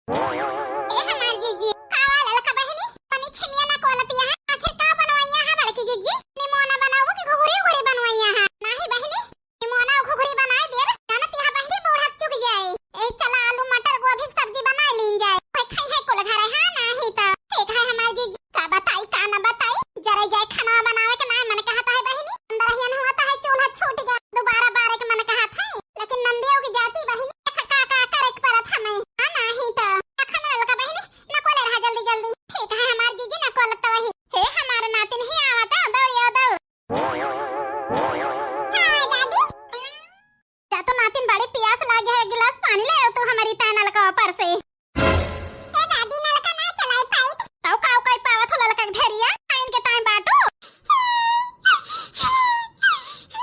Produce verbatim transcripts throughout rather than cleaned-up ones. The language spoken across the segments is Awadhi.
ए हमार जीजी, का वा ललका बहिनी, तनी छिमिया ना कोलतिया है, आखिर का बनवइया है बड़की जीजी? निमोना बनावो कि घुघरी उघरी बनवइया है? नाही बहिनी, निमोना घुघरी बनाए देब, जानत यहाँ बहिनी बूढ़ा चुक जाए। ए चला आलू मटर गोभी के सब्जी बनाए लीन जाए, कोई खाई है कुल घर है, हाँ नाही तो। ठीक है हमार जीजी, का बताई का ना बताई, जरे जाए खाना बनावे के ना मन कहत है बहिनी, अंदर हियन हुआ तो है चूल्हा छूट गया, दोबारा बारे के मन कहत है, लेकिन नंदियों की जाति बहिनी, देख का का करे के परत हमें, हाँ नाही तो। अखन ललका बहिनी, न कोले रहा जल्दी जल्दी। ठीक है हमार जीजी, न कोलत वही। हे हमार नातिन ही आवत, दौड़ या दौड़। हाँ दादी। जा तो नातिन, बड़ी पियास लागे है, गिलास पानी ले आओ तू हमारी ताई नलका ऊपर से। ए दादी, नलका ना चलाई पाई। तौ काव काई पावत हो ललका के ढेरिया, आइन के ताई बाटू।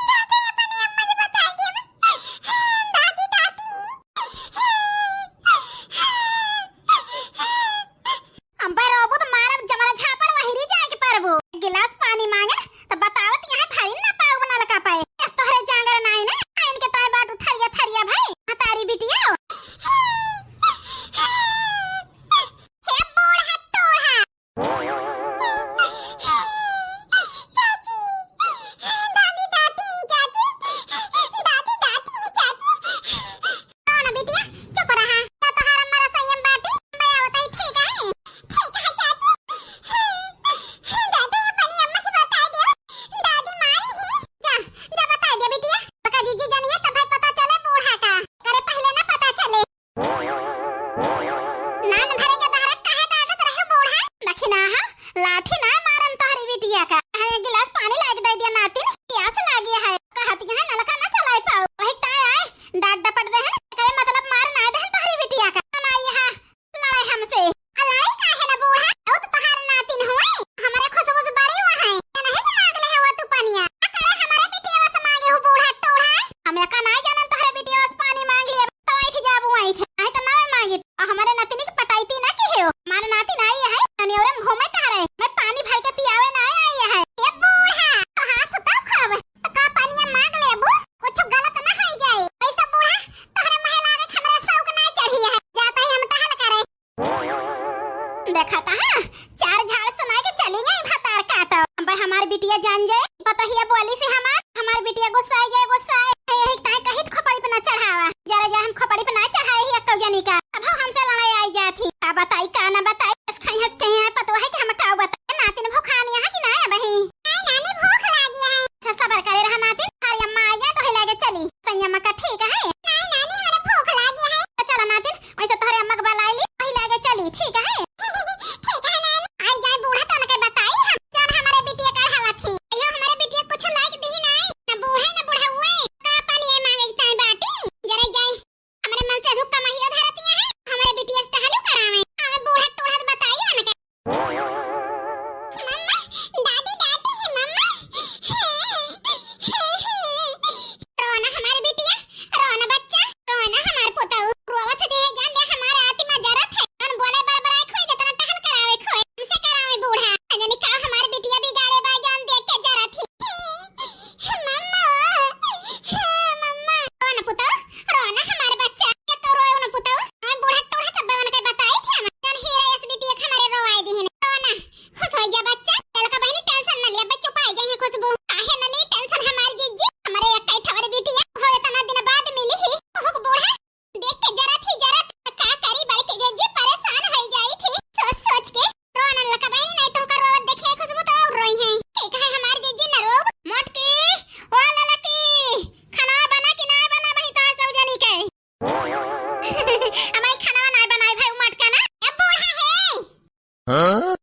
दादी, अपने अम्मा जी बताई दे। दादी, दादी। अम्बे रोबू तो मारब जमरा झापड़ वहिरी जाए के परबू। गिलास पानी मांगे तो बतावत यहाँ भरी ना पाऊ नलका पे। यस तोहरे जांगर नाई ने, आइन के ताई बाटू थरिया थरिया भाई, हतारी बिटिया। हे बूढ़ा टूढ़ा। चाची, दादी, दादी, चाची, दादी, दादी, चाची। कौन बिटिया? चुप रहा। का तोहार अम्मा रसोईया में बाटी? मैं आवत ही, ठीक है? ठीक है, चाची। दादी, अपनी अम्मा से बता दियो। दादी मारी ही। जा, जा बता दियो बिटिया। बका जीजी जनिया तब भाई पता चले बूढ़ा का। करे पहले ना पता चले। नान भरे के तहरा काहे डांटत रहे बूढ़ा? दखिना हा, लाठी ना मारम तोहरी बिटिया का। हाँ, एक गिलास पानी लाके दे दिया नातिन, प्यास लागी है। कहत यहाँ नलका ना चलाई पाऊ। वही ताय आए, डांट डपट देहन, करे मतलब मार ना देहन तोहरी बिटिया का। हम आई यहाँ, लड़ाई हमसे। आ लड़ाई काहे ना बूढ़ा? बहुत तोहार नातिन हुए। हमारे खुशबू से बड़ी हुआ है। ये नहीं से मांग ले हुआ तू पनिया। आ करे हमारे बिटिया से मांगे हो बूढ़ा टूढ़ा। हम एका ना जानन तोहरे बिटिया से पानी मांग लिए। तो ऐठ जाबू ऐठ। नहीं तो ना मांगी। आ हमारे नातिनी के पटाईती ना के हो। हमारे नातिन आई है। तनी और हम घूमे टहरे। मैं पानी भर के पियावे ना आई है। ये बूढ़ा, तो हाथ तो खूब। तो का पनिया मांग लेबू? कुछ गलत ना हो जाए। ऐसा बूढ़ा, तोहरे महल आगे हमरा शौक ना चढ़ी है। जाता ही हम टहल करे। देखा था, हाँ? चार झाड़ सुना के चली गई भतार काटो। अब हमार बिटिया जान जाए, पतोहिया बोली से हमार, हमार बिटिया गुस्सा गए, गुस्सा है। यही ताई कहित खोपड़ी पे ना चढ़ावा। जरा जा हम खोपड़ी पे ना चढ़ाए ही अक्कौ जनी का। अब हमसे लड़ाई आई जात ही। का बताई, का ना बताई, हंस खाई, हंस खाई है, पतो है कि हम का बताई। नातिन भुखान यहाँ कि ना बही? नहीं नानी, भूख लागी है। अच्छा, सबर करे रहा नातिन, थारी अम्मा आ गया तो ही लेके चली। संयम का ठीक है। नहीं नानी, हमारे भूख लागी है। तो चलो नातिन, वैसे तोहरे अम्मा के बुलाई ली, वही लेके चली, ठीक है? ठीक है नानी। आई जाए बूढ़ा तो उनके बताई हम, जौन हमारे बिटिया का हवा थी। अयो हमारे बिटिया कुछ लायक दी नहीं, ना बूढ़े ना बुढ़ाउए। का पानी ये मांगे की चाय बाटी? जरा जाए। हमरे मन से धुक्का महियो धरतिया है, हमरे बिटिया से टहलू करावे। हमें बूढ़ा टूढ़ा तो बताई उनके। मम्मा, दादी डांटी है मम्मा। रोना हमार बिटिया, रोना बच्चा, रोना हमार पुतऊ। रोवत देह जान ले हमार आत्मा जरत है। जौन बोले बड़बड़ाए खोए, जितना टहल करावे खोए, हमसे करावे बूढ़ा। जाने का हमार बिटिया बिगाड़े बा, जान दे के जरत ही। मम्मा, मम्मा। रोना पुतऊ, रोना हमार बच्चा। ये तो रोए ना पुतऊ। हमें बूढ़ा टूढ़ा सब बवन के बताई थी हम। जौन हीरा यस बिटिया के हमारे रोवाए दिहिन। रोना, खुश हो जा बच्चा। ललका बहिनी tension न लिया, बच्चों पाए जाए खुशबू। काहे न ली tension हमारी जीजी? हमारे एक कई ठवर बिटिया हो इतना दिन बाद मिली ही। ओहो बूढ़ा, देख के जरा थी जरा, का करी बड़की जीजी परेशान हो जाई थी सोच सोच के। रोना ललका बहिनी, नहीं तुमका रोवत देखे खुशबू तो और रोई है। ठीक है हमारी जीजी न रोब। मोटकी, ओ ललकी, खाना बना कि ना बना बही तो सब जनी के? हमारी खाना ना बनाई भाई, मटका ना। ए बूढ़ा है। हाँ?